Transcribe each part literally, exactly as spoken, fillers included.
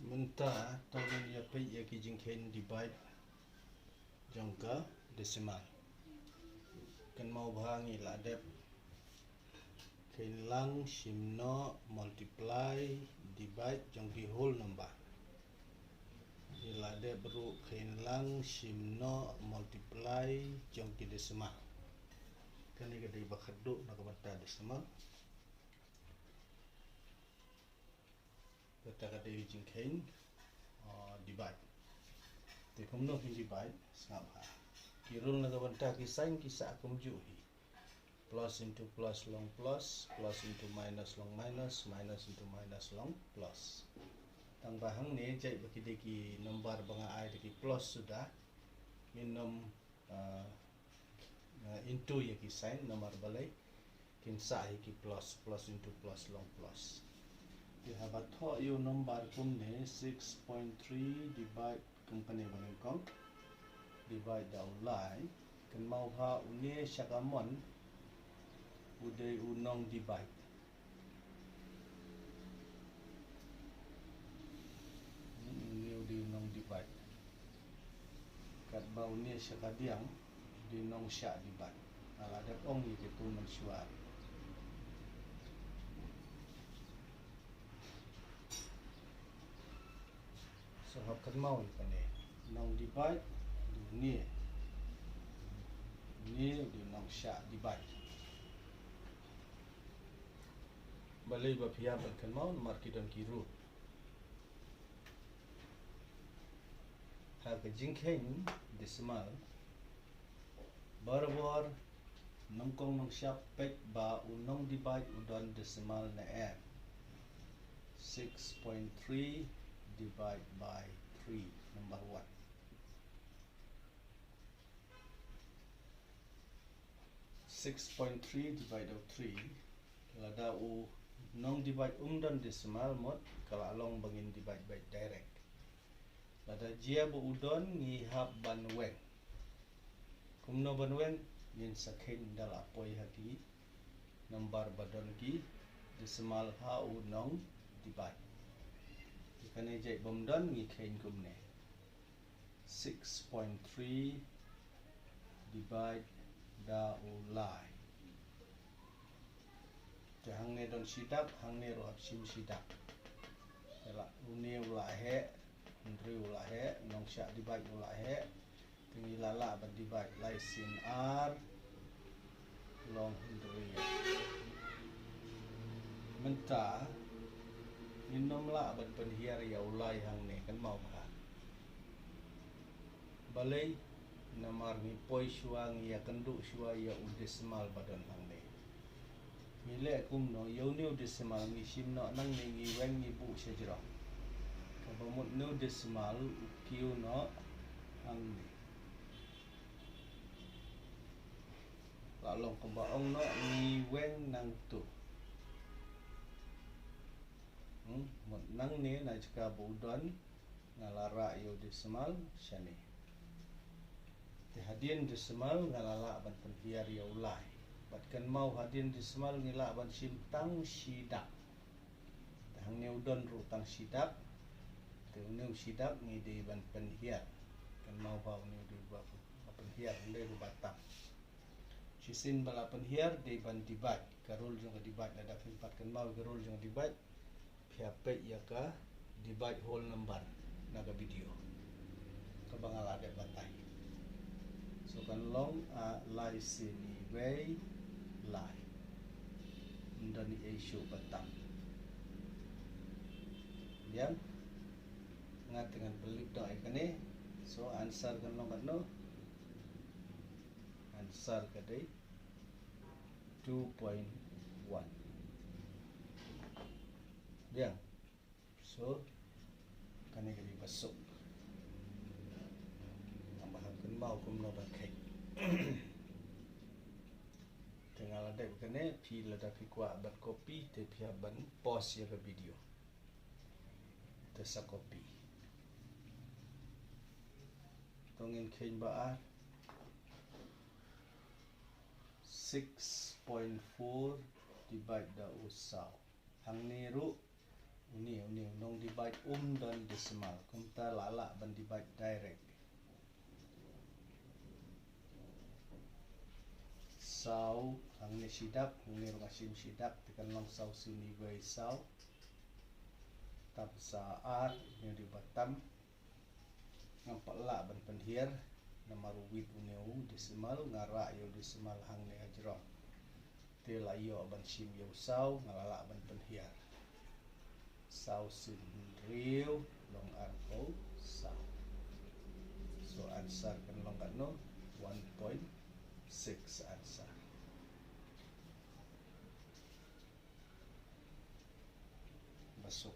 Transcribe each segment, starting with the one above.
Mynta to ngin ïa peit ïa ki jingkheiñ divide jong ka decimal. Kynmaw ba ngi la dep kheiñ lang shim noh multiply divide jong ki whole number. Ngi la dep ruh kheiñ lang shim noh multiply jong ki decimal. Kane ka dei ba khadduh na ka bynta decimal. Kata ka dei jingkheiñ, uh, divide. Te kumno kin divide, sngap ha. Ki rule na ka bynta ki sign ki sah kumjuh hi. Plus into plus long plus, plus into minus long minus, minus into minus long plus. Tang ba hangne jait ba ki dei ki number ba nga ai da ki plus suda, ngin nym uh, uh, into ïa ki sign number balei kin sah hi ki plus, plus into plus long plus. Te haba thoh ïa u number kumne six point three divide kum kane ba nyngkong divide da u lai, kynmaw ha une sha kamon u dei u nong divide. Une u dei u nong divide. Katba une sha kadiang u dei u nong shah divide. Nga la dep ong ïa kito mynshuwa. So hap kynmaw ïa kane. Nong divide u dei une. Une u dei u nong shah divide. Balei ba phi hap ban kynmaw? Namar ki don ki rule. Ha ka jingkheiñ decimal, barabor nyngkong nyngshap peit ba u nong divide u don decimal ne em. Six point three divide by three, number one. Six point three divide of three, lada u nong divide um don decimal mut ka la long ba ngin divide by direct. Lada jia ba u don ngi hap ban weng. Kumno ban weng? Ngin sa kheiñ da la poi ha ki number ba don ki decimal ha u nong divide. Te kane jait bym don ngi kheiñ kumne. Six point three divide da u lai. Te hangne don shidak, hangne ruh hap shim shidak. Te la une u la heh, hynriew u la heh, nong shah divide u la heh. Te ngi la lah ban divide lai sien ar long hynriew. Mynta ngin nym lah ban pynhiar ïa u lai hangne, kynmaw bha. Balei? Namar ngi poi shuwa, ngi ïakynduh shuwa ïa u decimal ba don hangne. Ngi leh kumno? Ïa une u decimal ngi shim noh nangne, ngi weng, ngi buh shajrong. Kaba mut une u decimal u kiew noh hangne. La long kumba ong noh ngi weng nangtu. Hmm, mut nangne na jaka ba u don nga la rah ïa u decimal shane. Te hadien decimal nga la lah ban pynhiar ïa u lai. Bad kynmaw hadien decimal ngi lah ban shim tang shidak. Te hangne u don ruh tang shidak. Te une u shidak ngi dei ban pynhiar. Kynmaw ba une u dei ba pynhiar, une u dei ruh ba tam. Shisien ba la pynhiar dei ban divide. Ka rule jong ka divide, lada phim pat kynmaw ka rule jong ka divide, phi hap peit ïa ka divide whole number na ka video kaba nga la dep batai. So kan long, ah, lai sien wei lai. Ym don ei shuh ba tam. Ïa nga te ngan pynlip noh ïa kane. So answer kan long katno? Answer ka dei two point one. Biang. So kane ka dei ba suk. Nang ba hap kynmaw kumno ban kheiñ. Te nga la dep kane, phi lada phi kwah ban copy te phi hap ban pause ïa ka video. Te sa copy. To ngin kheiñ ba ar. Six point four divide da u saw. Hangne ruh une, une u nong divide Um don decimal, kumta la lah ban divide direct. Saw hangne shi dak, hangne ruh nga shim shi dak, te kan long saw sien wei saw. Tam sa ar, hangne dei ba tam. Ngam pat lah ban pynhiar, namar u wit une u decimal, nga rah ïa u decimal hangne hajrong. Te la ïoh ban shim ïa u saw, nga la lah ban pynhiar. Saw sien hynriew long arphew saw. So answer kan long katno? One point six answer. Ba suk.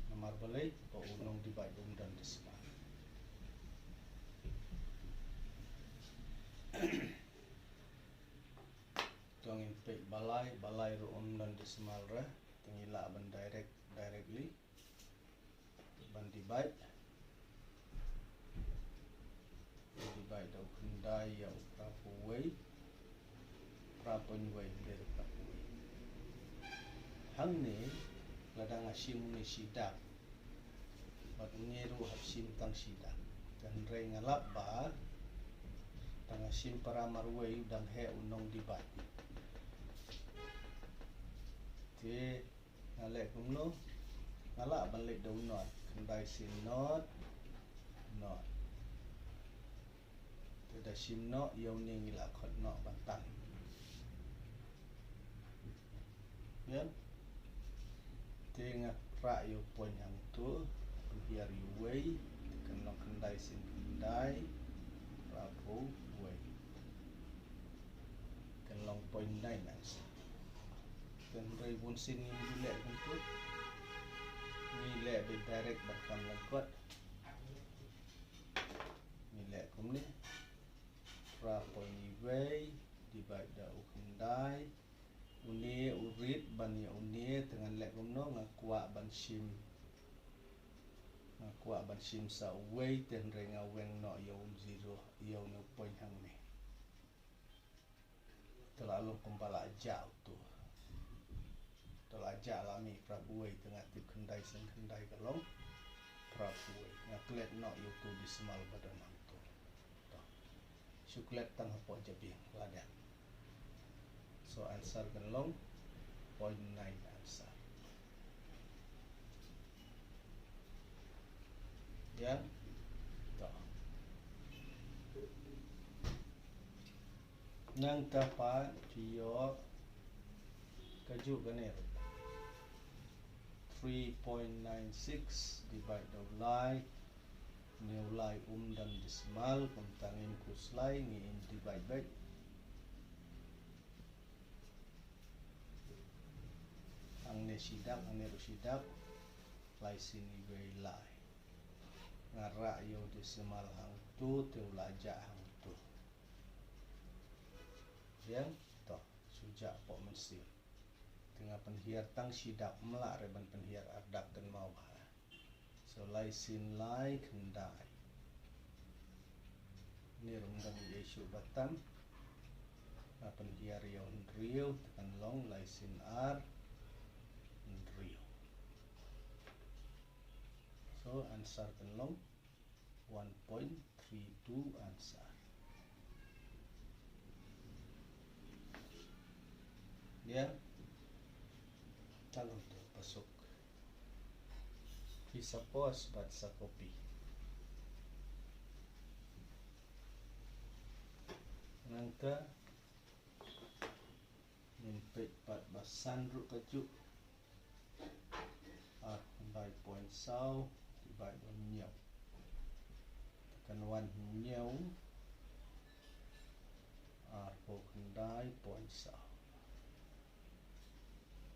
Namar balei? Ba u nongdivide um don decimal. To ngin peit ba lai, ba lai ruh um don decimal re, te ngi lah ban direct, directly ban divide. Divide da u khyndai ïa u phra phew wei. Phra point wei, hynrei phra phew wei. Hangne lada nga shim une shi dak, bad une ruh hap shim tang shi dak. Te hynrei nga lap ba tang nga shim para marwei u dang heh u nongdivide. Te nga leh kumno? Nga lah ban leit da u nought. Khyndai sien nought, nought. Te da shim nought ïa une ngi la khot nought ban tan. Ïa. Te nga rah ïa u point hangto, pynhiar ïa uwei, te kan long khyndai sien khyndai, phra phew wei. Kan long point nine answer. Te hynrei bunsien ngim ju leh kumto. Ngi leh beit direct bad kam lyngkot. Ngi leh kumne. Phra point wei divide da u khyndai. Une u rit ban ïa une, te ngan leh kumno? Nga kwah ban shim, nga kwah ban shim sa uwei, te hynrei nga weng noh ïa u zero, ïa une u point hangne. Te la long kumba la jah uto. Te la jah, la mih phra phew wei, te nga tip khyndai sien khyndai ka long phra phew wei. Nga klet noh ïa uto u decimal ba don hangto. To. Shu klet tang hapoh jabieng, la dep. So answer kan long point nine answer. Ïa. To. Nangta pat phi ïoh kajuh kane ruh. Three point nine six divide da u lai. Une u lai um don decimal, kumta ngim khuslai, ngin divide beit. Hangne shi dak, hangne ruh shi dak. Lai sien wei lai. Nga rah ïa u decimal hangto, te u la jah hangto. Ïa, to, shu jah hapoh mynsiem. Te nga pynhiar tang shi dak, ym lah re ban pynhiar ar dak, kynmaw bha. So lai sien lai khyndai. Une ruh ym don ei ei shuh ba tam. Nga pynhiar ïa u hynriew, te kan long lai sien ar hynriew. So answer kan long one point three two answer. Ïa. Tang kumto, pasuk. Phi sa pause bad sa copy. Nangta ngin peit pat ba san ruh kajuh. Ar khyndai point saw, divide da u hynñiew. Te kan wan hynñiew, arphew khyndai point saw.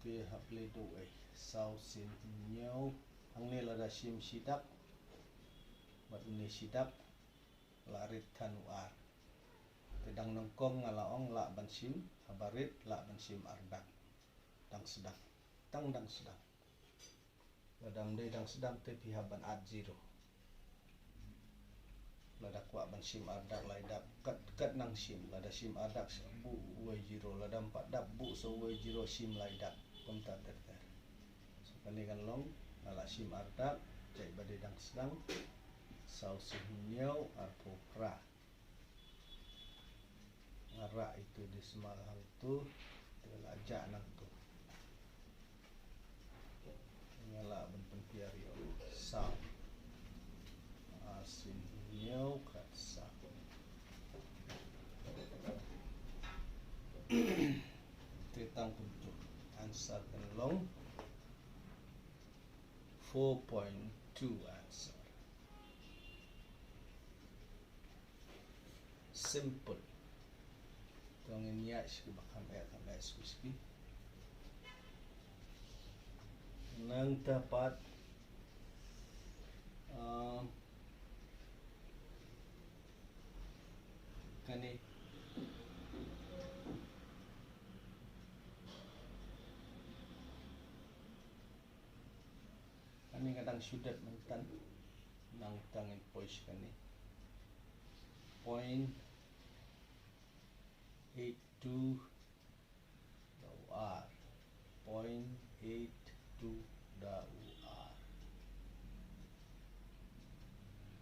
Te hap leh da uei, saw sien hynñiew, hangne lada shim shi dak, bad une shi dak, la rit than u ar. Te dang nyngkong nga la ong lah ban shim, haba rit lah ban shim ar dak. Dang sdang. Tang dang sdang. Lada ym dei dang sdang te phi hap ban add zero. Lada kwah ban shim ar dak lai dap, kat, kat nang shim. Lada shim ar dak, buh uwei zero. Lada ym pat dap, buh sa uwei zero, shim lai dak. Kumta ter ter. So Kane kan long, nga la shim artat, jait ba dei dang sdang, saw sien hynñiew arphew phra. Nga rah itu decimal hangtu, te la jah nangtu. Nga lah ban pyntiar ïa u saw. Ar sien hynñiew khat saw. Te tang kumtu. Answer kan long four point two answer. Simple. To ngin ïa shi ba kham eh kham eh suki suki. Nangta pat, um, kane. Kane ka dang shu dep mynta. Nangta ngin poi sha kane. Point eight two da u ar. Point eight two da u ar.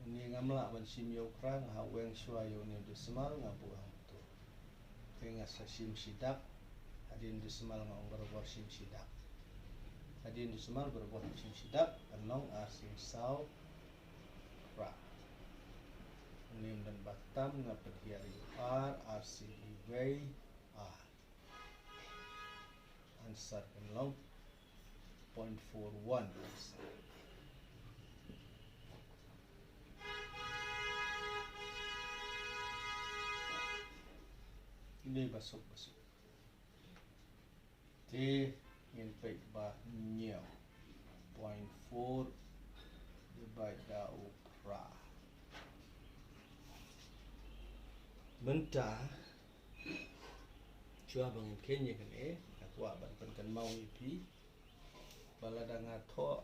Une ngam lah ban shim ïa u phra, nga hap weng shuwa ïa une u decimal, nga buh hangtu. Te nga sa shim shidak. Hadien decimal nga ong barabor shim shidak. Hadien decimal barabor shim shidak. Kan long ar sien saw phra. Une ym don ba tam, nga pynhiar ïa u ar, ar sien wei ar. Answer kan long point four one. Dei ba suk, ba suk. Te ngin peit ba hynñiew. Point four divide da u phra. Mynta shuwa ba ngin kheiñ ïa kane, nga kwah ban pynkynmaw ïa phi ba lada nga thoh,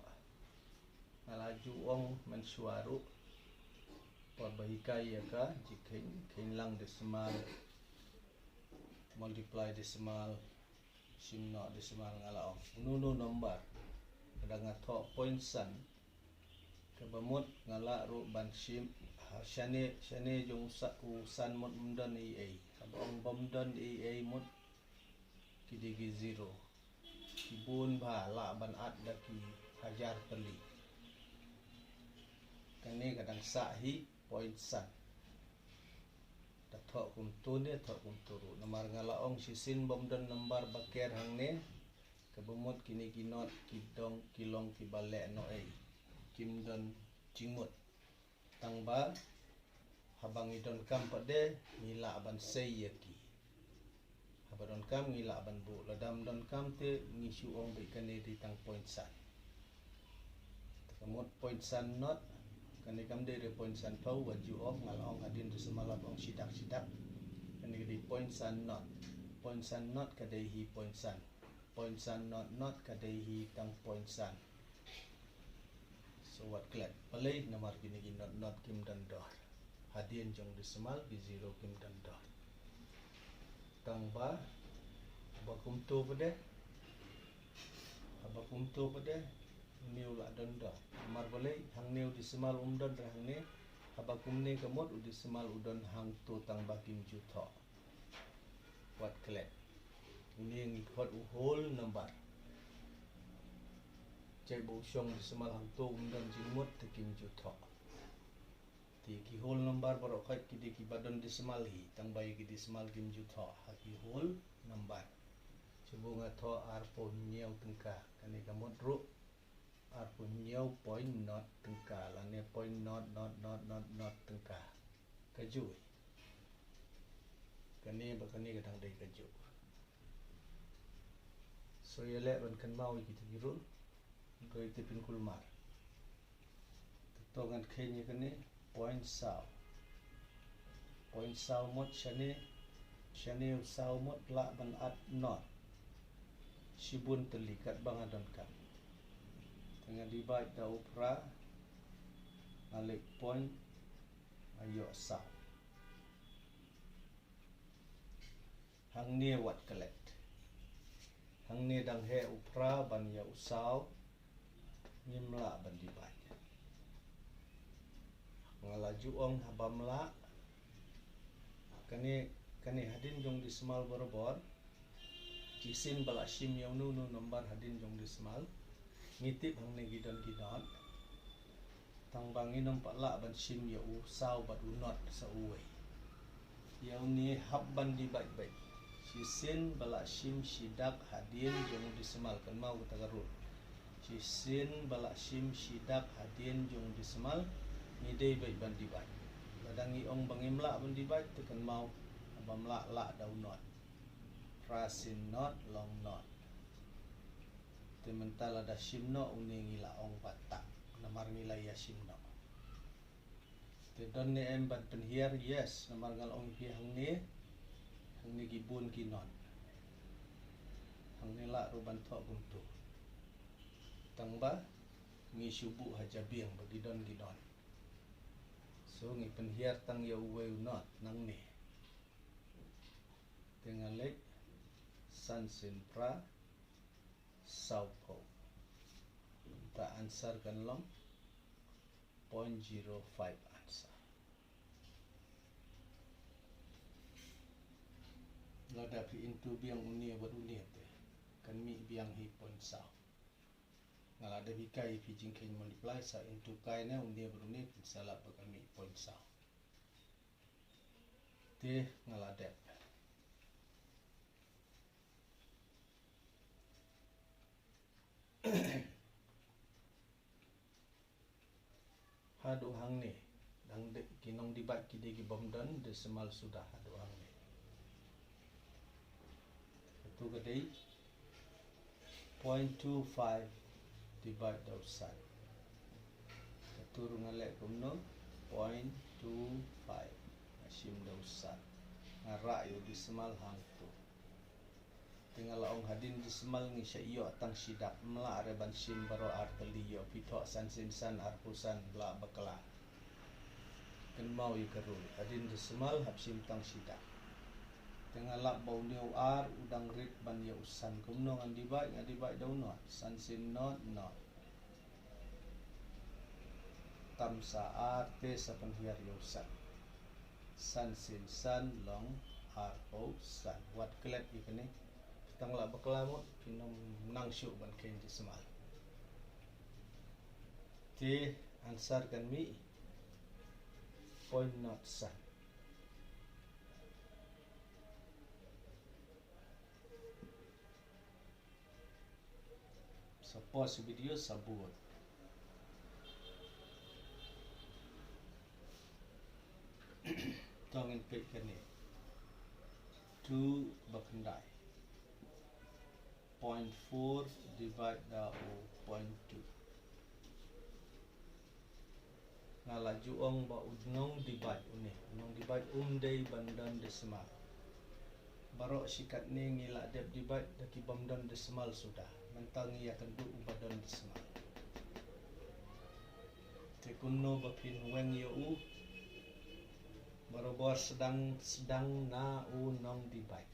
nga la ju ong mynshuwa ruh, ba ba hikai ïa ka jingkheiñ, kheiñ lang decimal, multiply decimal, shim noh decimal, nga la ong uno uno number. Lada nga thoh point san, kaba mut nga lah ruh ban shim, ha, shane, shane jong u sa-, u san mut ym don ei ei. Haba ong bym don ei ei mut ki dei ki zero. Ki bun bha lah ban at da ki hajar tylli. Kane ka dang sah hi point san. Ta thoh kumto ne, thoh kumto ruh. Namar nga la ong shisien bym don number ba ker hangne. Kaba mut kine ki not ki dong ki long kiba leh noh ei. Kim don jingmut. Tang ba haba ngi donkam pat de ngi lah ban sei ïa ki. Haba donkam ngi lah ban buh, lada ym donkam te ngi shu ong beit kane dei tang point san. Te ka mut point san not, kane kam dei re point san phew, wat ju ong, nga la ong hadien decimal hap ong shidak shidak. Kane ka dei point san not. Point san not ka dei hi point san. Point san not not ka dei hi tang point san. So wat klet. Balei? Namar kine ki not not kim don dor. Hadien jong decimal ki zero kim don dor. Tang ba, haba kumto pat de, haba kumto pat de, une u la don dor. Namar balei? Hangne u decimal um don re hangne. Haba kumne ka mut u decimal u don hangto tang ba kim ju thoh. Wat klet. Une ngi khot u whole number. Jait ba u shong decimal hangto um don jingmut te kim ju thoh. Te ki whole number baroh khoit ki dei kiba don decimal hi, tang ba ïa ki decimal kim ju thoh ha ki whole number. Shu buh nga thoh arphew hynñiew tyngka, kane ka mut ruh arphew hynñiew point not tyngka lane point not not not not not tyngka. Kajuh. Kane bad kane ka dang dei kajuh. So ïaleh ban kynmaw ïa kita ki rule. Dei te pynkulmar. Te to ngan kheiñ ïa kane point saw. Point saw mut shane, shane u saw mut lah ban at not shibun tylli katba nga donkam. Te nga divide da u phra, nga leh point, nga ïoh saw. Hangne wat klet. Hangne dang heh u phra ban ïa u saw. Ngim lah ban divide. Nga la ju ong haba ym lah. Kane, kane hadien jong decimal barabor. Shisien ba lah shim ïa uno uno number hadien jong decimal. Ngi tip hangne ki don ki not. Tang ba ngin ym pat lah ban shim ïa u saw bad u not sa uwei. Ïa une hap ban divide beit. Shisien ba lah shim shi dak hadien jong decimal, kynmaw kata ka rule. Shisien ba lah shim shi dak hadien jong decimal, ngi dei beit ban divide. Lada ngi ong ba ngim lah ban divide, te kynmaw, ba ym lah, lah da u not. Phra sien not long not. Te mynta lada shim noh une ngi la ong ba tak, namar ngi la ïa shim noh. Te don ne em ban pynhiar? Yes, namar nga la ong phi hangne, hangne ki bun ki not. Hangne lah ruh ban thoh kumto. Tang ba ngi shu buh ha jabieng ba ki don ki not. So ngi pynhiar tang ïa uwei u not nangne. Te nga leh san sien phra saw phew. Te answer kan long point zero five answer. Lada phi into biang une bad une te kan mih biang hi point saw. Nga la dep hikai phi jingkheiñ multiply, sa into kai ne une bad une, phin sa lap ba kan mih point saw. Te nga la dep. Haduh hangne, dang de, ki nongdivide ki dei ki bym don decimal suda haduh hangne. Katu ka dei point two five divide da u san. Katu ruh nga leh kumno, point two five. Nga shim da u san. Nga rah ïa u decimal hangtu. Te nga la ong hadien decimal ngi shah ïoh tang shi dak, ym lah re ban shim baroh ar tylli, ïoh phi thoh san sien san, arphew san, lah bakla. Kynmaw ïa ka rule, hadien decimal hap shim tang shi dak. Te nga lap ba une u ar u dang rit ban ïa u san, kumno ngan divide? Nga divide da u not. San sien not, not. Tam sa ar te sa pynhiar ïa u san. San sien san long arphew san. Wat klet ïa kane. Tang lah bakla mut, phin ym nang shuh ban kheiñ decimal. Te answer kan mih point not san. Sa pause video sa bud. To ngin peit kane. Two ba khyndai. Point four divide da u point two. Nga la ju ong ba u nongdivide une, u nongdivide um dei ban don decimal. Baroh shi katne ngi la dep divide da ki bym don decimal suda. Mynta ngi ïa kynduh uba don decimal. Te kumno ba phin weng ïa u? Barabor sdang, sdang na u nongdivide.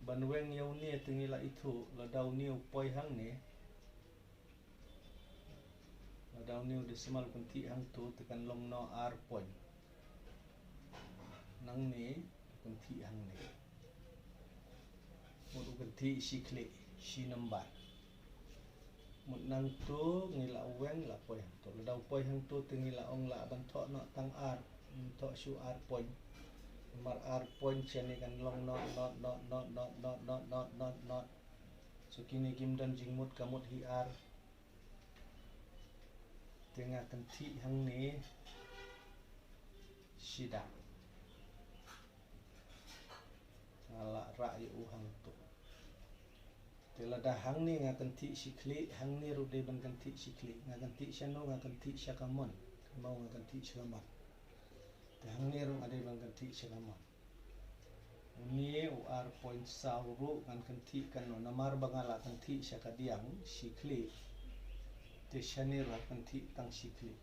Ban weng ïa une te ngi la ithuh, lada une u poi hangne, lada une u decimal u kynthih hangto te kan long noh ar point. Nangne u kynthih hangne. Mut u kynthih shi khlieh, shi number. Mut nangto ngi la weng la poi hangto. Lada u poi hangto te ngi la ong lah ban thoh noh tang ar, thoh shuh ar point. Namar ar point shane kan long not, not, not. So kine kim don jingmut, ka mut hi ar. Te nga kynthih hangne shi dak. Nga la rah ïa u hangto. Te lada hangne nga kynthih shi khlieh, hangne ruh dei ban kynthih shi khlieh. Nga kynthih shano? Nga kynthih sha kamon. Kynmaw, nga kynthih sha kamon. Te hangne ruh nga dei ban kynthih sha kamon. Une u ar point saw ruh ngan kynthih kano? Namar ba nga la kynthih sha kadiang shi khlieh. Te shane ruh kynthih tang shi khlieh.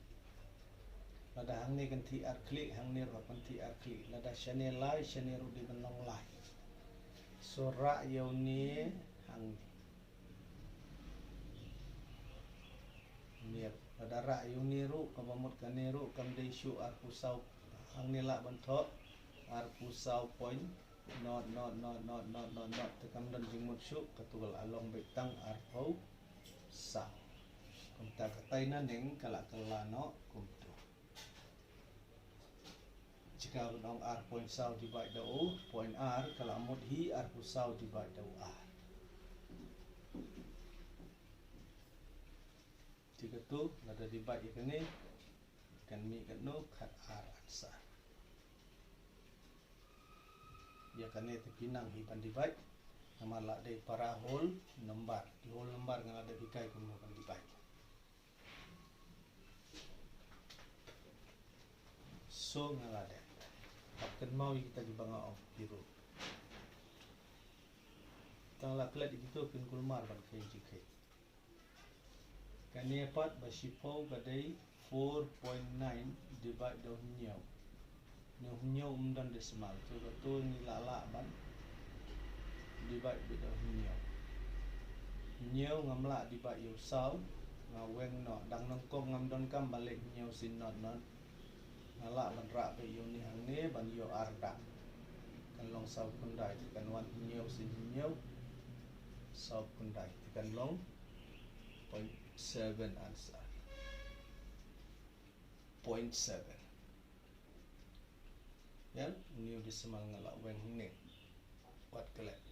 Lada hangne kynthih ar khlieh, hangne ruh kynthih ar khlieh. Lada shane lai, shane ruh dei ban long lai. So rah ïa une hangne. Lada rah ïa une ruh, kaba mut kane ruh kam dei shuh arphew saw. Hangne lah ban thoh arphew saw point not not not not not not not. Te kam don jingmut shuh, kato ka la long beit tang arphew saw. Kumta katai na neng ka la kylla noh kumto. Jaka ban ong ar point saw divide da u point ar, ka la mut hi arphew saw divide da u ar. Te kato lada divide ïa kane, kan mih katno? Khat ar answer. Ïa kane te pynang hi ban divide. Namar la dei para whole number. Ki whole number nga la dep hikai kumno ban divide. So nga la dep. Hap kynmaw ïa kita kiba nga ong ki ruh. Tang la klet ïa kito kin kulmar ban kheiñ jingkheiñ. Kane pat ba shiphew ka dei four point nine divide da u hynñiew. Une u hynñiew um don decimal, to kato ngi la lah ban divide beit da u hynñiew. Hynñiew ngam lah divide ïa u saw, nga weng noh, dang nyngkong ngam donkam ban leh hynñiew sien not not. Nga lah ban rah beit ïa une hangne ban ïoh ar dak. Kan long saw khyndai, te kan wan hynñiew sien hynñiew, saw khyndai, te kan long point seven answer. Point seven. Ïa une u decimal nga la weng hangne. Wat klet.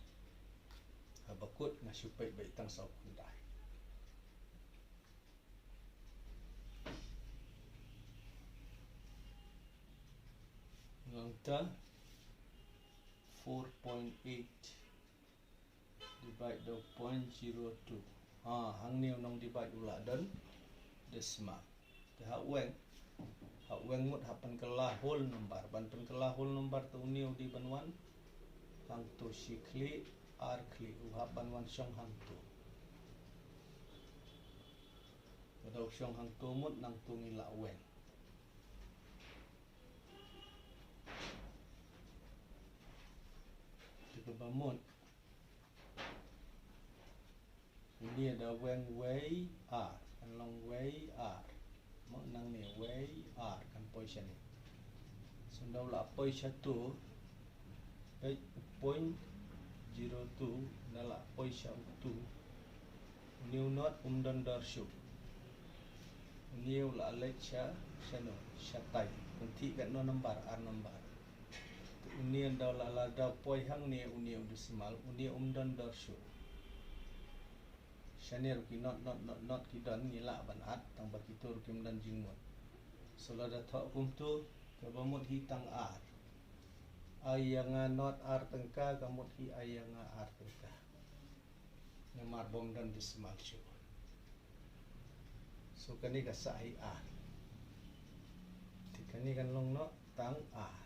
Haba kut nga shu peit beit tang saw khyndai. Nangta four point eight divide da point zero two. Ha, hangne u nong divide u la don decimal. Te hap weng, hap weng mut hap pynkylla whole number. Ban pynkylla whole number te une u dei ban wan hangto, shi khlieh, ar khlieh, u hap ban wan shong hangto. Lada u shong hangto mut nangto ngi la weng. Te kaba mut une da weng wei ar, kan long wei ar. Mo, nangne wei ar kan poi shane. So nda u la poi shato, peit, point zero two, nda la poi sha uto. Une u not um don dor shuh. Une u la leit sha, shano, shatai. Kynthih katno number? Ar number. Te une nda la, lada poi hangne une u decimal, une um don dor shuh. Shane ruh ki not, not, not, not ki don, ngi lah ban add, tang ba kito ruh kim don jingmut. So lada thoh kumto, kaba mut hi tang ar. Ai ïa nga not ar tyngka, ka mut hi ai ïa nga ar tyngka. Namar bym don decimal shuh. So kane ka sah hi ar. Te kane kan long noh tang ar.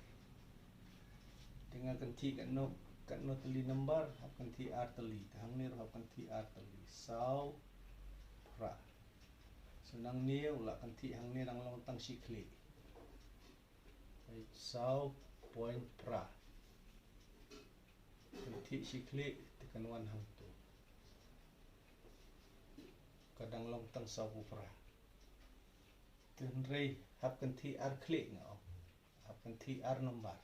Te nga kynthih katno, katno tylli number, hap kynthih ar tylli. Te hangne ruh hap kynthih ar tylli. Saw phra. So nangne u la kynthih hangne, dang long tang shi khlieh. Saw point phra. Kynthih shi khlieh te kan wan hangto. Ka dang long tang sawphew phra. Te hynrei hap kynthih ar khlieh nga ong. Hap kynthih ar number.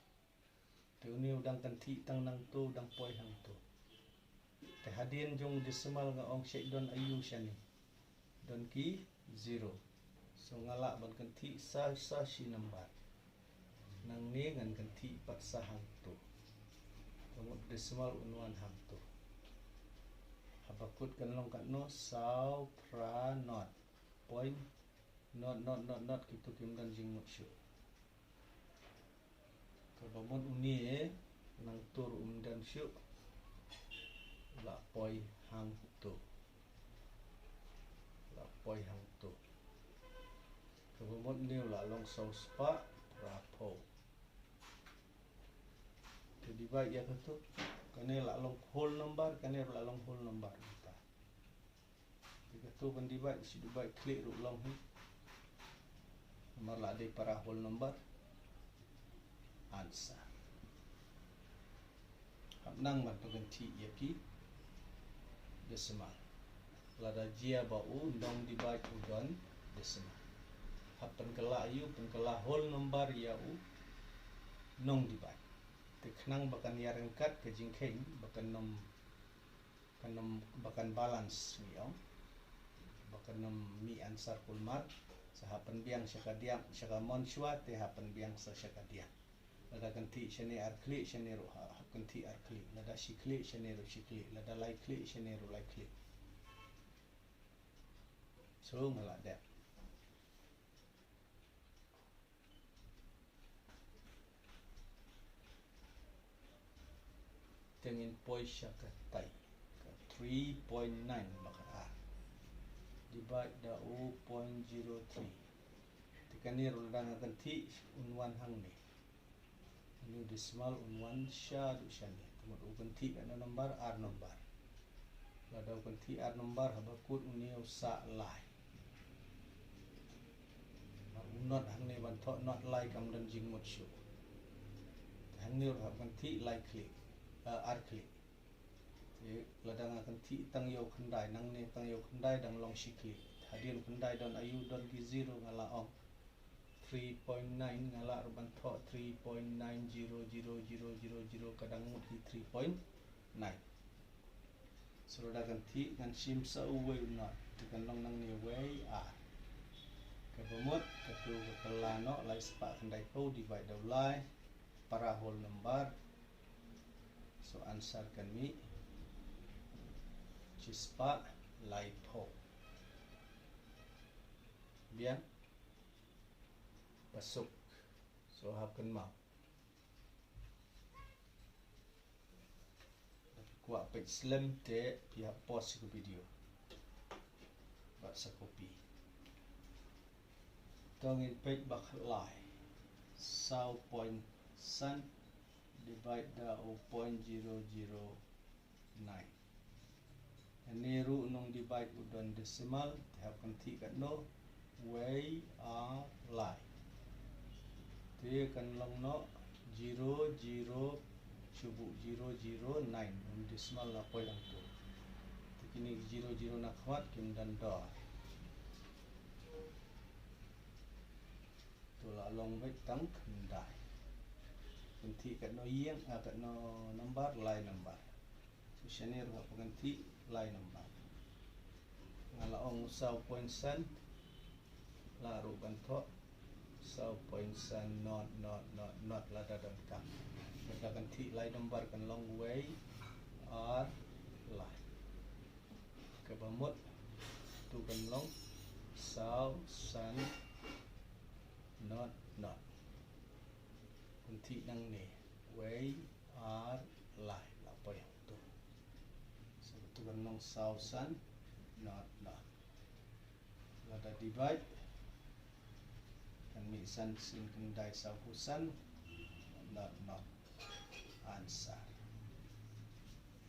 Te une u dang kynthih tang nangto, u dang poi hangto. Te hadien jong decimal nga ong shait don aiu shane. Don ki zero. So nga lah ban kynthih sa, sa shi number. Nangne ngan kynthih pat sa hangto. Ka mut decimal un wan hangto. Haba kut kan long katno? Saw phra not. Point not, not, not, not, kito kim don jingmut shuh. Kaba mut une, nangto ruh um don shuh. La poi hangto. La poi hangto. Kaba mut une u la long saw spah phra phew. Te divide ïa kato. Kane la long whole number, kane la long whole number mynta. Te kato ban divide, shu divide khlieh ruh long hi. Namar la dei para whole number. Answer. Hap nang ban pynkynthih ïa ki decimal. Lada jia ba u nong divide u don, decimal. Hap pynkylla ïa u, pynkylla whole number ïa u nong divide. Te khnang ba kan ïaryngkat ka jingkheiñ, ba kan ym, kan ym, ba kan balance ngi ong. Ba kan ym mih answer kulmar, sa hap pynbiang sha ka diang, sha ka mon shuwa, te hap pynbiang sa sha ka diang. Lada kynthih shane ar khlieh, shane ruh ha-, hap kynthih ar khlieh. Lada shi khlieh, shane ruh shi khlieh. Lada lai khlieh, shane ruh lai khlieh. So, nga la dep. Te ngin poi sha katai. Ka three point nine bad ka ar. Divide da u point zero three. Te kane ruh lada nga kynthih un wan hangne. Une u decimal un wan shaduh shane. Te mut u kynthih katno number, ar number. Lada u kynthih ar number haba kut une u sah lai. Mar u not hangne ban thoh not lai kam don jingmut shuh. Te hangne ruh hap kynthih lai khlieh, eh, ar khlieh. Te lada nga kynthih tang ïa u khyndai, nangne tang ïa u khyndai dang long shi khlieh. Hadien khyndai don aiu, don ki zero, nga la ong three point nine, nga lah ruh ban thoh three point nine zero zero zero zero zero, ka dang mut hi three point nine. So lada kynthih ngan shim sa uwei u not, te kan long nangne wei ar. Kaba mut, katu ka kylla noh lai spah khyndai phew divide da u lai, para whole number. So answer kan mih shispah lai phew. Biang. Pasuk. So hap kynmaw. Kwah peit slem te phi hap pause ka video bad sa copy. To ngin peit ba khatlai. Saw point san divide da u point zero zero nine. Kane ruh nong divide u don decimal, te hap kynthih katno, wei ar lai. Te kan long noh zero zero shuh bad zero zero nine, un decimal la poi hangto. Te kine zero zero na khmat kim don dor. To la long beit tang khyndai. Kynthih katno ïing, ah, katno number, lai number. So shane ruh hap kynthih lai number. Nga la ong saw point san, lah ruh ban thoh saw point san not not not not lada donkam. Lada kynthih lai number kan long wei ar lai. Kaba mut tu kan long saw san not not. Kynthih nangne wei ar lai, la poi hangto. So tu kan long saw san not not. Lada divide kan mih san sien khyndai saw phew san not not. Answer.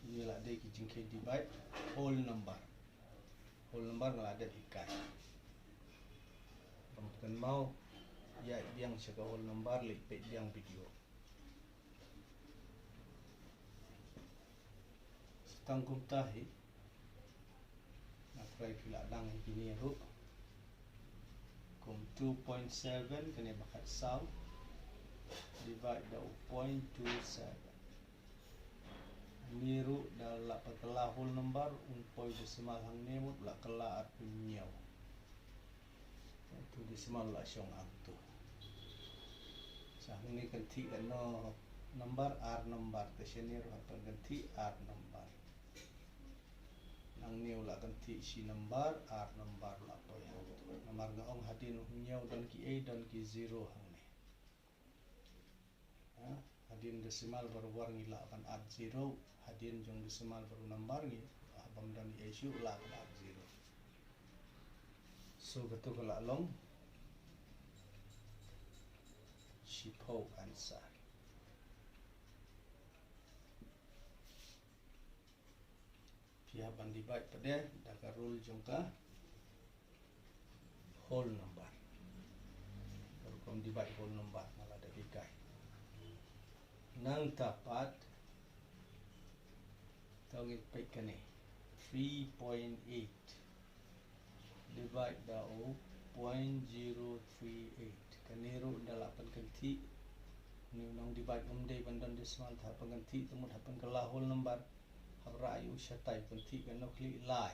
Kine la dei ki jingkheiñ divide whole number. Whole number nga la dep hikai. Bym kynmaw ïa biang sha ka whole number, leit peit biang video. Tang kumta hi. Nga tharai phi la dang hi kine ruh. Kum two point seven kane ba khatsaw divide da u point two seven. Une ruh da la pynkylla whole number, un poi decimal hangne mut la kylla arphew hynñiew. Tu decimal la shong hangto. Sa hangne kynthih katno number, ar number, te shane ruh hap kynthih ar number. Nangne u la kynthih shi number, ar number la poi hangto. Namar nga ong hadien u hynñiew don ki ei, don ki zero hangne. Ha, hadien decimal baroh war ngi lah ban add zero, hadien jong decimal baroh number ngi, ah, bym don ei shuh lah ban add zero. So katu ka la long shiphew answer. Phi hap ban divide pat de da ka rule jong ka whole number. Ka rukom divide whole number nga la dep hikai. Nangta pat to ngin peit kane, three point eight divide da u point zero three eight. Kane ruh da lah pynkynthih. Une u nong divide um dei ban don decimal, te hap pynkynthih, te mut hap pynkylla whole number. Hap rah ïa u shatai, kynthih, kan nang kylli lai.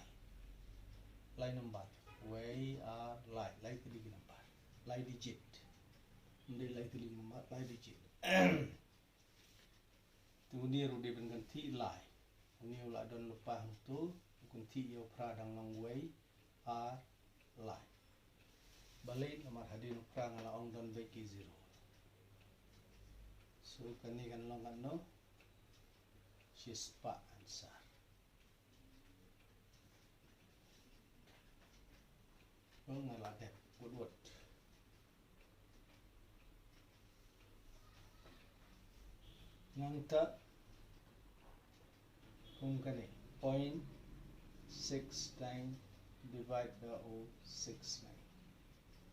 Lai number. Wei ar lai, lai tylli ki number. Lai digit. Um dei lai tylli ki number, lai digit. Te une ruh dei ban kynthih lai. Une u la don lypa hangto, u kynthih ïa u phra dang long wei ar lai. Balei? Namar hadien u phra nga la ong don beit ki zero. So kane kan long katno? Shispah answer. Ong nga la dep, wut wut. Nangta kum kane, point six nine divide da u six nine.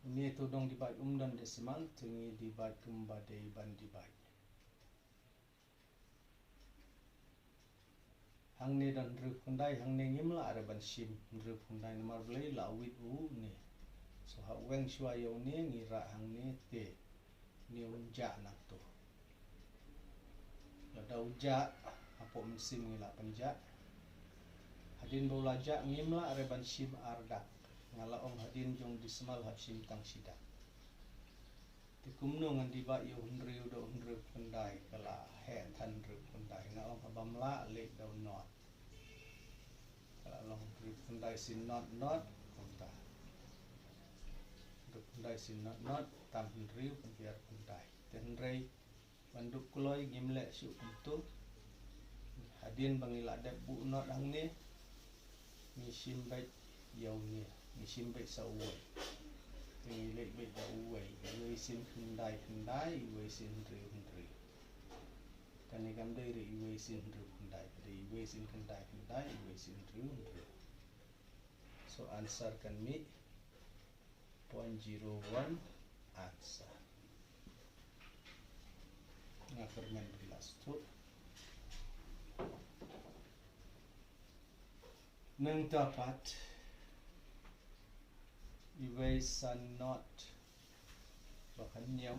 Une to dang divide um don decimal, te ngi divide kumba dei ban divide. Hangne don hynriewphew khyndai, hangne ngim lah re ban shim hynriewphew khyndai namar balei, la wit une. So ha weng shuwa ïa une ngi rah hangne te. Une un jah nangto. Lada u jah, hapoh mynsiem ngi lah pynjah. Hadien ba u la jah ngim lah re ban shim ar dak. Nga la ong hadien jong decimal hap shim tang shi dak. Te kumno ngan divide ïa u hynriew da u hynriewphew khyndai, ka la heh than hynriewphew khyndai. Nga ong haba ym lah leit da u not. Ka la long hynriewphew khyndai sien not not, kumta. Hynriewphew khyndai sien not not, tam hynriew, pynhiar phew khyndai. Te hynrei ban dup kloi ngim leh shuh kumto. Hadien ba ngi la dep buh not hangne, ngi shim beit ïa une, ngi shim beit sa uwei. Te ngi leit beit da uwei, iwei sien khyndai khyndai, iwei sien hynriew hynriew. Kane kam dei re iwei sien hynriew khyndai, ka dei iwei sien khyndai khyndai, iwei sien hynriew hynriew. So answer kan mih point zero one answer. Nga kyrmen phi la sngewthuh. Nangta pat iwei san not ba khatñiew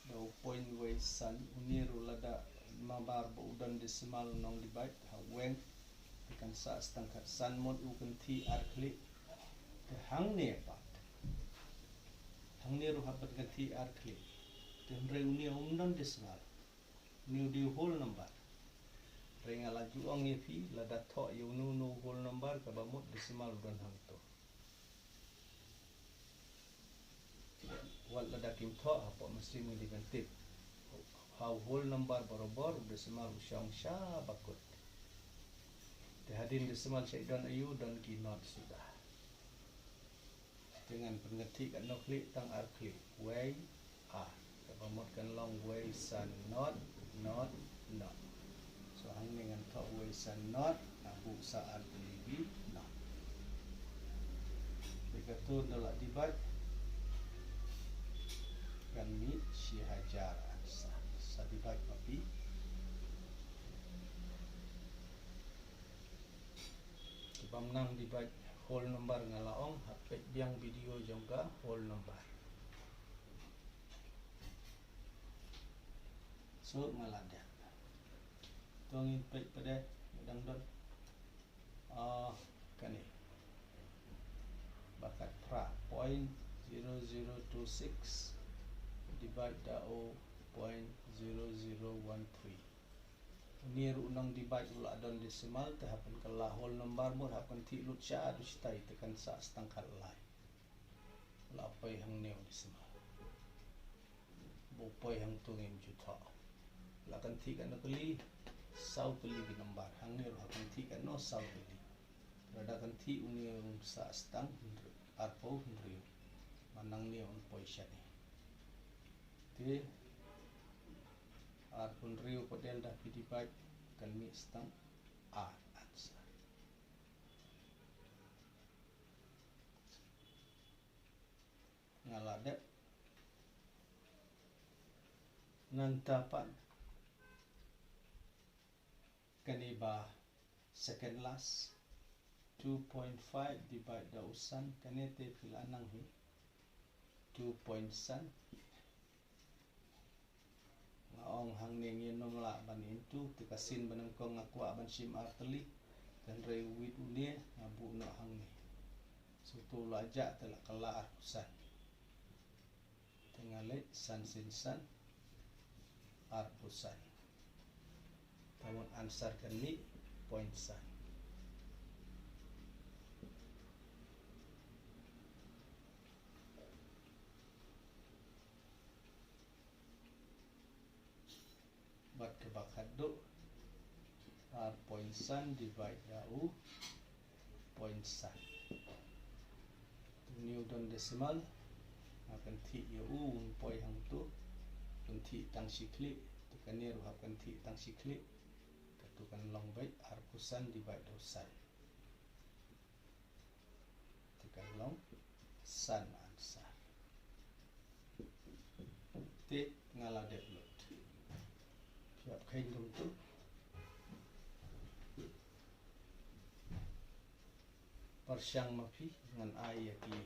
da u point wei san, une ruh lada namar ba u don decimal u nong divide ha weng, te kan sah stang khatsan mut u kynthih ar khlieh. Te hangne pat, hangne ruh hap ban kynthih ar khlieh. Te hynrei une um don decimal. Une u dei u whole number. Hynrei nga la ju ong ïa phi, lada thoh ïa uno uno u whole number kaba mut decimal u don hangto. Wat lada kim thoh, hapoh mynsiem ngi dei ban tip. Ha u whole number barabor u decimal u shong sha bakut. Te hadien decimal sha i don aïu? Don ki not suda. Te ngan pynkynthih katno khlieh? Tang ar khlieh. Wei ar. Kaba mut kan long wei san not not not. So hangne ngan thoh wei san not, nga buh sa ar tylli ki not. Te kato da lah divide kan mih shi hajar answer. Sa divide ma phi. Te bym nang divide whole number, nga la ong hap peit biang video jong ka whole number. So nga la dep. To ngin peit pat de, dang don. Ah, kane. Ba khatphra, point zero zero two six divide da u point zero zero one three. Une ruh u nong divide u la don decimal, te hap pynkylla whole number mut, hap kynthih lut sha u shatai, te kan sah stang khatlai. La poi hangne u decimal. Ba u poi hangto ngim ju thoh. La kynthih katno tylli? Saw tylli ki number. Hangne ruh ha kynthih katno? Saw tylli. Lada kynthih une um sah stang hynriew, arphew hynriew. Ma nangne un poi shane. Te arphew hynriew pat de lada phi divide kan mih stang ar answer. Nga la dep. Nangta pat kane ba second last, two point five divide da u san, kane te phi la nang hi. Two point san. Nga ong hangne ngin ym lah ban into, te ka sien ba nyngkong nga kwah ban shim ar tylli. Hynrei wit une nga buh noh hangne. Shuh to la jah te la kylla arphew san. Te nga leh san sien san, arphew san. Ka mon answer kan mih point san. Bad kaba khatduh, ar point san divide da u point san. Te une u don decimal, nga pynthih ïa u, un poi hangto, pynthih tang shi khlieh, te kane ruh hap pynthih tang shi khlieh, kato kan long beit arphew san divide da u san. Te kan long san answer. Te nga la dep lut. Phi hap kheiñ kumto. Pyrshang ma phi, ngan ai ïa ki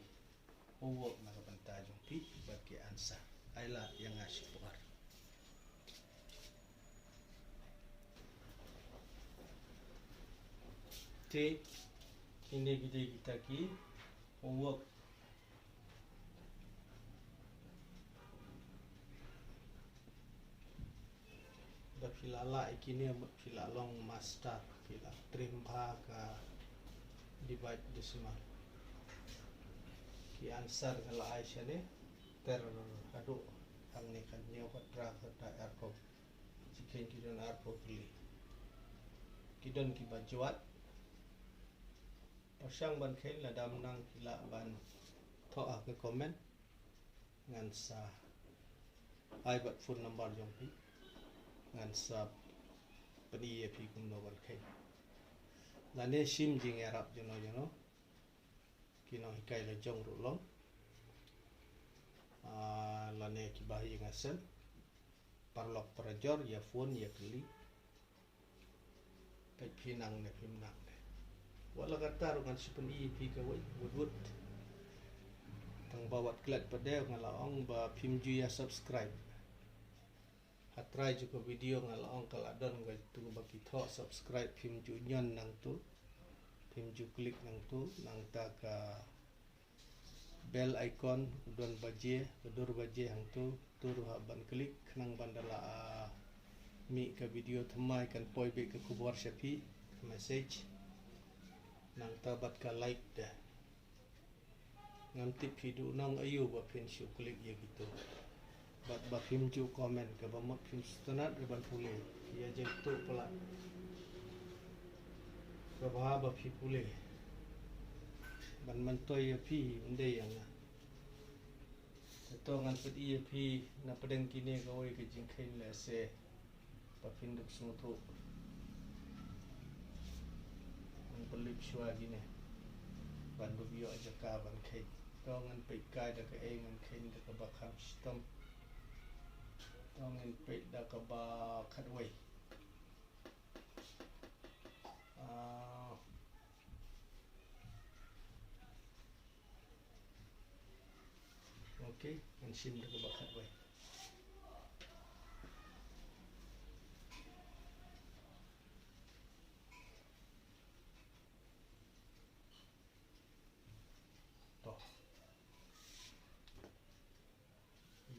homework na ka bynta jong phi bad ki answer. Ai lad ïa nga shipor. Te kine ki dei kita ki homework. Da phi la lah ïa kine, phi la long master, phi la trim bha ka divide decimal. Ki answer nga la ai shane, ter haduh hangne, khathynñiew, khathynriew, khathynriew, arphew. Shi kheiñ ki don arphew tylli. Ki don kiba jwat. Pyrshang ban kheiñ, lada ym nang phi lah ban thoh ha ka comment. Ngan sa ai bad phone number jong phi. Ngan sa pyni ïa phi kumno ban kheiñ. Lane shim jingïarap jongno jongno. Ki nonghikai la jong ruh long. Ah, lane kiba ha ïing ha sem. Paralok parajor, ïa phone, ïa kylli. Peit phi nang ne phim nang ne. Wat la katta ruh ngan sa pyni ïa phi kawei, wut wut. Tang ba wat klet pat de nga la ong ba phim ju ïa subscribe. Ha trai jong ka video nga la ong ka la don kato ba ki thoh subscribe, phim ju ñion nangto. Phim ju click nangto, nangta ka bell icon u don baje, ka dur baje hangto, to ruh hap ban click khnang ban da lah, ah, mih ka video thymmai kan poi beit ka khubor sha phi, ka message. Nangta bad ka like de. Ngam tip phi duh nong aïu ba phin shu click ïa kito. Bad ba phim ju comment, kaba mut phim sngewtynnat ruh ban pule. Ïa jingtuh palat. Kaba bha ba phi pule. Ban myntoi ïa phi, ym dei ïa nga. Te to ngan pyni ïa phi na pdeng kine kawei ka jingkheiñ lehse ba phin dup sngewthuh. Ngan pynlip shuwa kine ban dup ïoh jaka ban kheiñ. To ngan peit kai da kaei, ngan kheiñ da kaba kham shitom. To ngan peit da kaba khatwei. Ah, okay, ngan shim da kaba khatwei. To.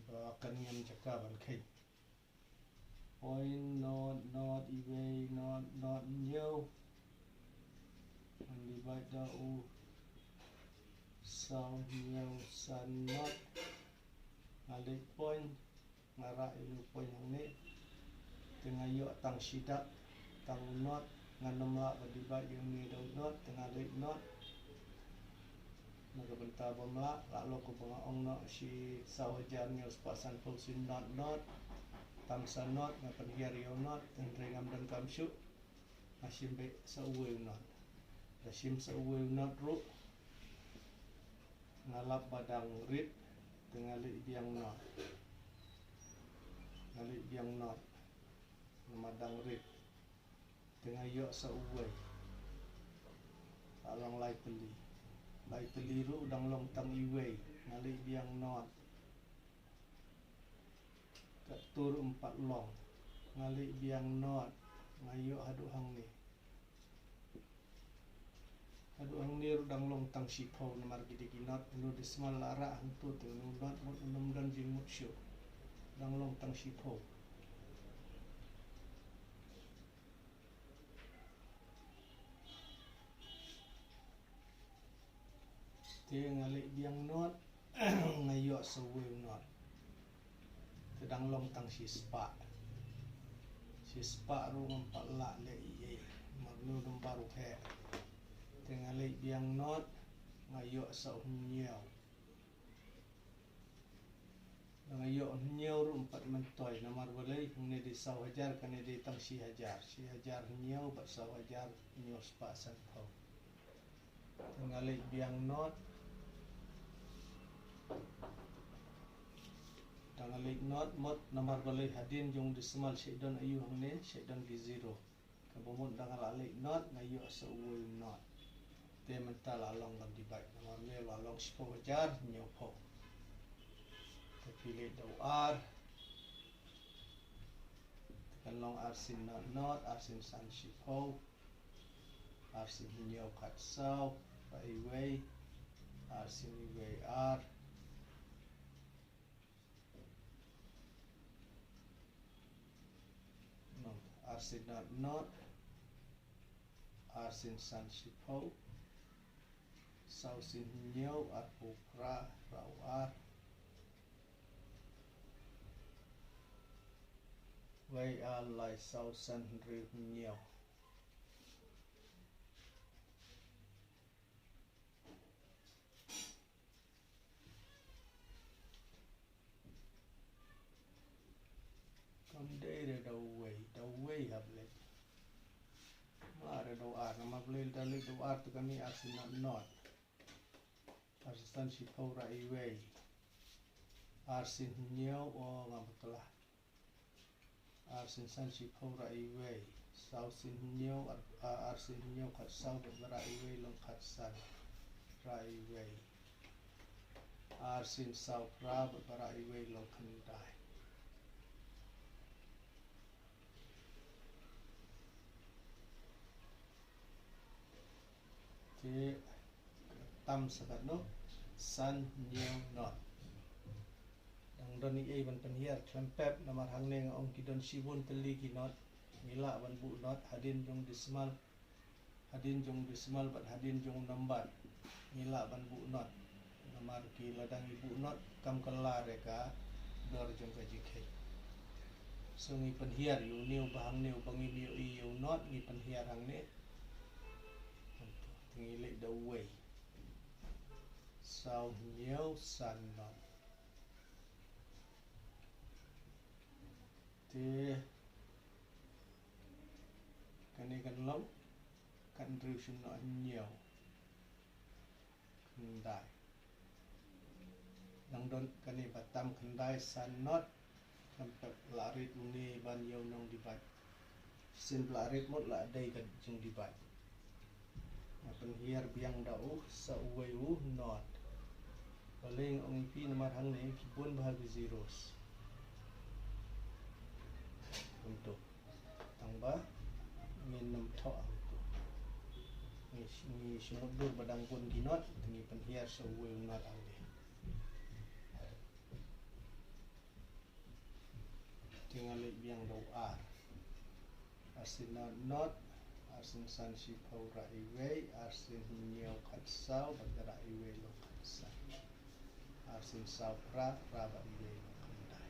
Ba kan ngam jaka ban kheiñ. Point not not iwei not not hynñiew. Ngan divide da u saw hynñiew san not. Nga leit point, nga rah ïa u point hangne. Te nga ïoh tang shi dak, tang u not, ngan ym lah ban divide ïa une da u not, te nga leit not. Na ka bynta ba ym lah, lah lok kumba nga ong noh, shi saw hajar hynñiew spah sanphew shi not not, tam sa not, nga pynhiar ïa u not, hynrei ngam donkam shuh, nga shim beit sa uwei u not. Da shim sa uwei u not ruh, nga lap ba dang rit, te nga leit biang not. Nga leit biang not. Namar dang rit. Te nga ïoh sa uwei. Ka long lai tylli. Lai tylli ruh dang long tang iwei. Nga leit biang not. Katto ruh em pat long. Nga leit biang not. Nga ïoh haduh hangne. Haduh hangne ruh dang long tang shiphew namar ki dei ki not, uno decimal la rah hangto te uno not mut uno ym don jingmut shuh. Dang long tang shiphew. Te nga leit biang not, nga ïoh sa uwei u not. Te dang long tang shispah. Shispah ruh ngam pat lah leh ei ei. Namar uno u nombar u heh. Te nga leit biang not, nga ïoh sa u hynñiew. Nga ïoh hynñiew ruh em pat myntoi, namar balei, hangne dei saw hajar, kane dei tang shi hajar. Shi hajar hynñiew bad saw hajar hynñiew spah sanphew. Te nga leit biang not. Te nga leit not mut, namar balei, hadien jong decimal shait don aïu hangne, shait don ki zero. Kaba mut dang la leit not, nga ïoh sa uwei u not. Te mynta la long ban divide, namar ne la long shiphew hajar hynñiewphew. Te phi leit da u ar. Te kan long ar sien not not, ar sien san shiphew, ar sien hynñiew khatsaw, ra iwei, ar sien iwei ar. Ar sien not not, ar sien san shiphew, saw sien hynñiew, arphew phra, ra u ar, wei ar lai saw san hynriew hynñiew. Kam dei re da uwei, da uwei hap leit. Ma re da u ar, namar balei da leit da u ar te kane ar sien not not. Ar sien san shiphew ra iwei. Ar sien hynñiew, o nga bakla. Ar sien san shiphew ra iwei. Saw sien hynñiew, ar, a, ar sien hynñiew khatsaw bad ba ra iwei long khatsan. Ra iwei. Ar sien saw phra bad ba ra iwei long khyndai. Te tam sa katno, san hynñiew not. Dang don ei ei ban pynhiar khlem pep namar hangne nga ong ki don shibun tylli ki not. Ngi lah ban buh not hadien jong decimal. Hadien jong decimal bad hadien jong number ngi lah ban buh not. Namar ki lada ngi buh not kam kylla re ka dor jong ka jingkheiñ. So ngi pynhiar ïa une uba hangne uba ngim ïohi ïa u not ngi pynhiar hangne. Te ngi leit da uwei. Saw hynñiew san not. Te kane kan long khathynriew shim noh hynñiew. Khyndai. Nang don kane ba tam khyndai san not. Kan pep la rit une ban ïa u nongdivide. Sien ba la rit mut la dei ka jingdivide. Nga pynhiar biang da u sa uwei u not. Balei nga ong ïa phi namar hangne ki bun bha ki zeros. Kumto. Tang ba ngin nym thoh hangto. Ngi, ngi shu mutdur ba dang bun ki not, te ngi pynhiar sa uwei u not hangne. Te nga leit biang da u ar. Ar sien not not, ar sien san shiphew ra iwei, ar sien hynñiew khatsaw bad ra iwei long khatsan. Ar sien saw phra, phra bad iwei long khyndai.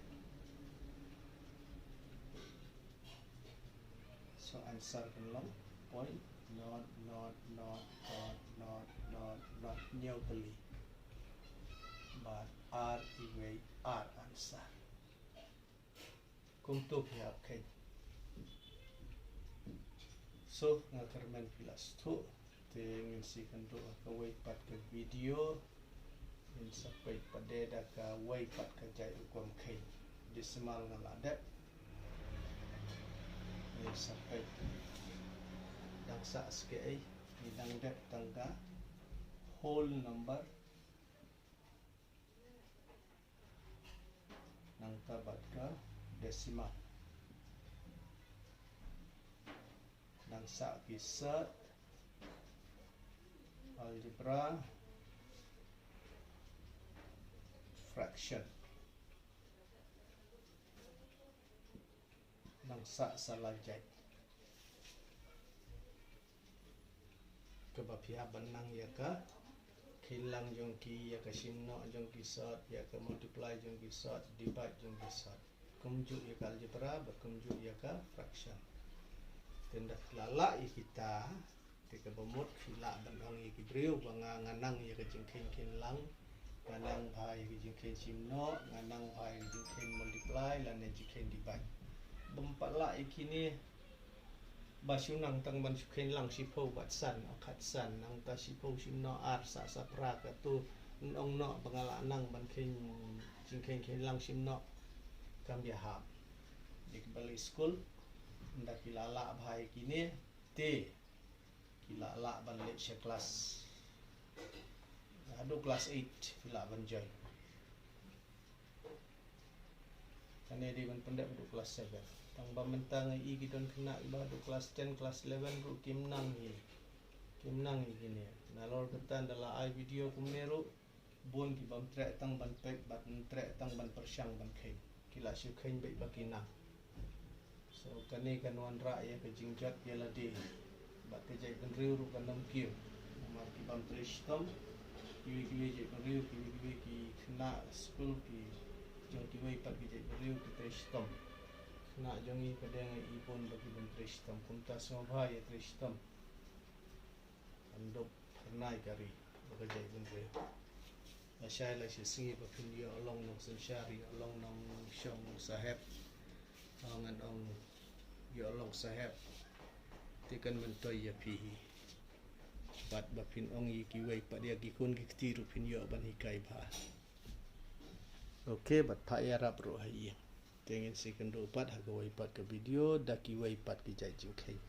So answer kan long point not not not not not not not hynñiew tylli. Bad ar iwei ar answer. Kumto phi hap kheiñ. So nga kyrmen phi la sngewthuh. Te ngin sa ïakynduh ha kawei pat ka video. Ngin sa peit pat de da kawei pat ka jait rukom kheiñ. Decimal nga la dep. Ngin sa peit. Dang sah sa kaei. Ngi dang dep tang ka Whole number, nangta bad ka decimal. Nang sah ki sort, algebra, fraction. Nang sah sa la jait. Kaba phi hap ban nang ïa ka kheiñ lang jong ki, ïa ka shim noh jong ki sort, ïa ka multiply jong ki sort, divide jong ki sort. Kumjuh ïa ka algebra bad kumjuh ïa ka fraction. Te ynda phi la lah ïa kita, te kaba mut phi lah ban ong ïa ki briew ba nga, nga nang ïa ka jingkheiñ kheiñ lang, nga nang bha ïa ka jingkheiñ shim noh, nga nang bha ïa ka jingkheiñ multiply lane jingkheiñ divide. Bym pat lah ïa kine, ba shu nang tang ban shu kheiñ lang shiphew bad san, o khatsan, nangta shiphew shim noh ar, sah sa phra, katto ong noh ba nga lah nang ban kheiñ jingkheiñ kheiñ lang shim noh. Kam ïahap. Dei ki ba leit skul, ynda ki la lah bha ïa kine, te ki la lah ban leit sha klas, haduh klas eight ki lah ban join. Kane dei ban pyndep haduh klas seven. Tang ba mynta nga i ki don khynnah kiba haduh klas ten, klas eleven ruh kim nang hi. Kim nang hi kine. Nalor kata ynda la ai video kumne ruh, bun ki bym treh tang ban peit bad ym treh tang ban pyrshang ban kheiñ. Ki la shu kheiñ beit ba ki nang. So kane kan wanrah ïa ka jingjot ïa lade. Bad ka jaitbynriew ruh kan ym kiew. Namar ki bym trei shitom, kiwei kiwei jaitbynriew, kiwei kiwei ki khynnah skul, ki jong kiwei pat ki jaitbynriew ki trei shitom. Khynnah jong ngi pat nga i bun ba ki bym trei shitom. Kumta sngewbha ïa trei shitom. Kan dup phyrnai ka ri bad ka jaitbynriew. Lashai lashisngi ba phin ïoh long nongsynshar, ïoh long nongshong sahep. Ngan ong ïoh long sahep, te kan myntoi ïa phi hi. Bad ba phin ong ïa kiwei pat, ïa ki khun ki kti ruh phin ïoh ban hikai bha. Ok, bad phah ïarap ruh ha ïing. Te ngin sa ïakynduh pat ha kawei pat ka video da kiwei pat ki jait jingkheiñ.